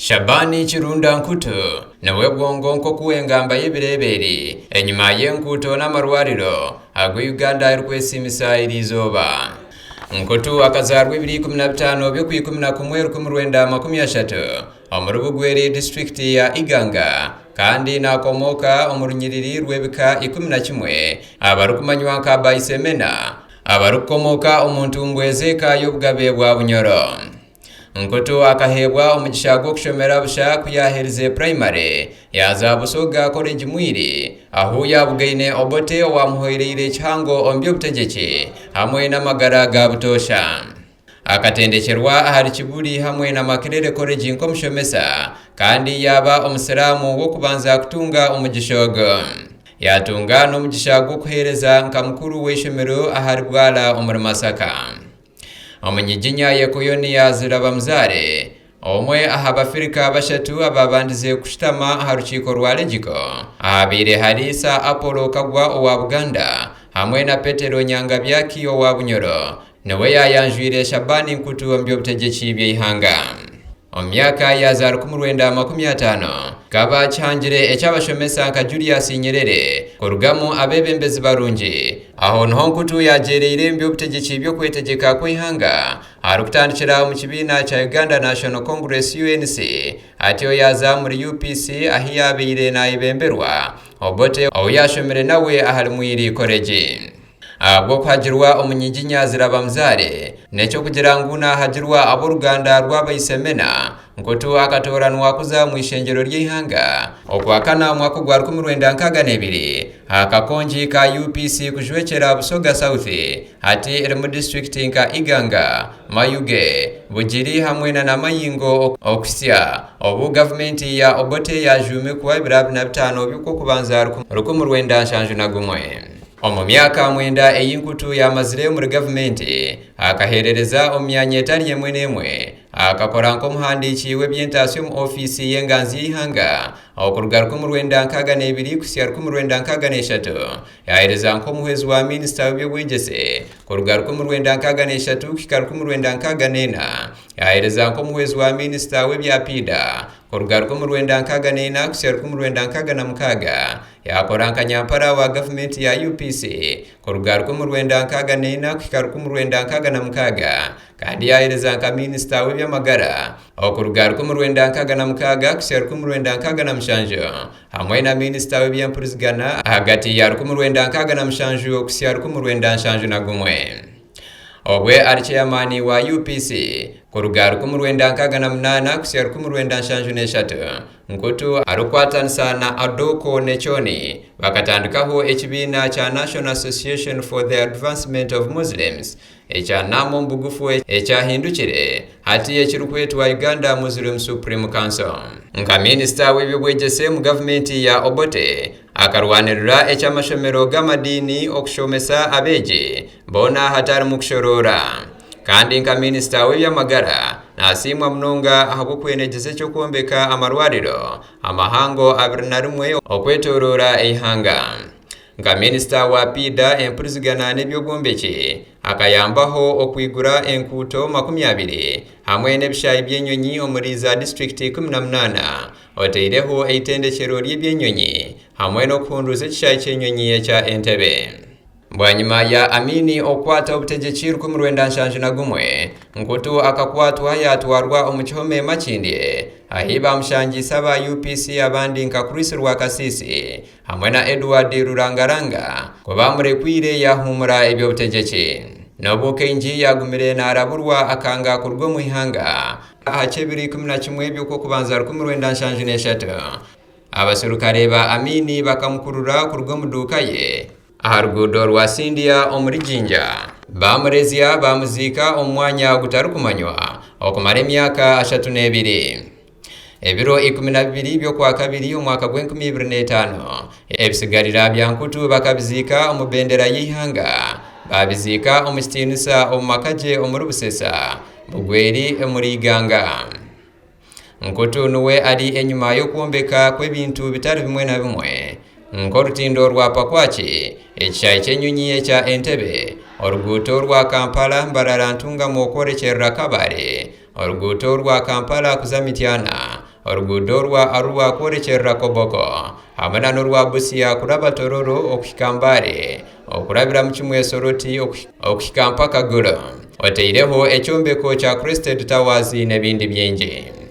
Shabani Kirunda Nkutu niwe bwongo nk'oku engamba y'ebireebo eri enyima y'enguuto n'amarwariro agu Uganda erikwesiimisa eriizooba. Nkutu akazaarwa ebiro 15 by'Okwikumi-na-kumwe 1930 omuri Bugweri disiturikiti ya Iganga kandi naakomooka omu runyiriri rw'ebika 11 abarikumanywa nka Baisemena abarikukomooka omu ntumbwe z'eka y'obugabe bwa Bunyoro. Nkutu akaheebwa omugisha gw'okushomera busha ku yaaherize purayimare, yaaza Busoga College Mwiri ahu yaabugaine Obote owaamuhwereire kihango omu by'obutegyeki hamwe n'amagara ga butoosha. Akatendekyerwa ahari Kibuli hamwe na Makerere College nk'omushomesa kandi yaaba Omusiraamu w'okubanza kutunga omugisha ogu. Yaatunga n'omugisha gw'okuheereza nka mukuru w'eishomero ahari Bwala omuri Masaka. Omunyiginya Yekoyoniya Zirabamuzaare, omwe aha Bafirika bashatu abaabandize kushutama aha rukiiko rwa Legiko, ahabaire hari Sir Apollo Kagwa owa Buganda hamwe na Petero Nyangabyaki owa Bunyoro, niwe yaayanjwire Shabani Nkutu omu by'obutegyeki by'eihanga. Omu myaka ya za 1950, kikaba kihangire eky'abashomesa nka Julius Nyerere kurugamu abeebembezi barungi. Aho niho Nkutu yaagyereire omu by'obutegyeki by'okwetegyeka kw'eihanga arikutandikira omu kibiina kya Uganda National Congress, UNC, atyo yaaza omuri UPC ahu yaabaire naayebemberwa Obote ou yaashomire nawe ahari Mwiri College. Ahabw'okuhagirwa omunyiginya Zirabamuzaare, n'eky'okugira ngu naahagirwa ab'oruganda rw'Abaisemena, Nkutu akatooranwa kuza omu ishengyero ry'eihanga Okwakana omwaka ogwa 1962 aha kakongi ka UPC kujwekyera Busoga South, hati erimu disiturikiti nka Iganga, Mayuge, Bugiri hamwe na Namayingo okuhitsya obu gavumenti ya Obote yaajuumikwa ebiro 25 by'Okwokubanza 1971. Omu myaka mwenda ei Nkutu yaamazire omuri gavumenti, akaheerereza omu myanya etari emwe n'emwe. Akakora nk'omuhandiiki w'eby'entaasya omu ofiisi y'enganzi y'eihanga okuruga 1962 kuhitsya 1963. Yaaheereza nk'omuhwezi wa minisita w'eby'obwegyese kuruga 1963 kuhika 1964. Yaaheereza nk'omuhwezi wa minisita w'ebya piida kuruga 1964 kuhitsya 1966. Yaakora nka nyampara wa gavumenti ya UPC kuruga 1964 kuhika 1966 kandi yaaheereza nka minisita w'eby'amagara okuruga 1966 kuhitsya 1967 hamwe na minisita w'eby'empurizigana ahagati ya 1967 okuhitsya 1971. Obwe ari ceyamaani wa UPC kuruga 1968 kuhitsya 1973, Nkutu arikukwatanisa na Adoko Nechoni bakatandikaho ekibiina kya National Association for the Advancement of Muslims ekya NAM omu bugufu ekyahindukire hati ekirikwetwa Uganda Muslim Supreme Council. Nka minisita w'eby'obwegyese omu gavumenti ya Obote, akarwanirira eky'amashomero g'amadiini okushomesa abeegi boona hatarimu kushoroora. Kandi nka minisita w'eby'amagara, nasiimwa munonga ahabw'okwenegyeza eky'okwombeka amarwariro amahango 21 okwetoroora eihanga. Nka minisita wa piida, empurizigana n'eby'obwombeki, akayambaho okwigura enkuuto 20 hamwe n'ebishaayi by'enyonyi omuri za disiturikiti 18 oteireho eitendekyero ry'eby'enyonyi hamwe n'okuhunduuza ekishaayi ky'enyonyi ekya Entebbe. Bwanyima ya Amini okukwata obutegyeki 1971, Nkutu akakwatwa yaatwarwa omu kihome Makindye ahi baamushangiise aba UPC abandi nka Chris Rwakasiisi hamwe na Edward Rurangaranga ku baamurekwire yaahuumura eby'obutegyeki. N'obu kaingi yaagumire naaraburwa akanga kuruga omu ihanga aha ky'ebiro 11 by'Okwokubanza 1973, abaserukare ba Amini bakamukurura kuruga omu duuka ye aha ruguudo rwa Sindia omuri Jinja, baamurezya baamuziika omu mwanya gutarikumanywa okumara emyaka 32. Ebiro 12 by'Okwakabiri omwaka gw'enkumi ibiri n'etaano, ebisigarira bya Nkutu bakabiziika omu bendera y'eihanga, baabiziika omu kitiinisa omu maka gye omuri Busesa, Bugweri omuri Iganga. Nkutu niwe ari enyima y'okwombeka kw'ebintu bitari bimwe na bimwe nk'orutindo rwa Pakwaki, ekishaayi ky'enyonyi ekya Entebbe, oruguuto rwa Kampala Mbarara Ntungamo kworekyerera Kabale, oruguuto rwa Kampala kuza Mityana, Oruguudo orwa Arua kworekyerera Koboko hamwe na n'orwa Busia kuraba Tororo okuhika Mbale okurabiramu kimwe Soroti okuhika mpaka Gulu oteireho ekyombeko kya Crested Towers n'ebindi bingi.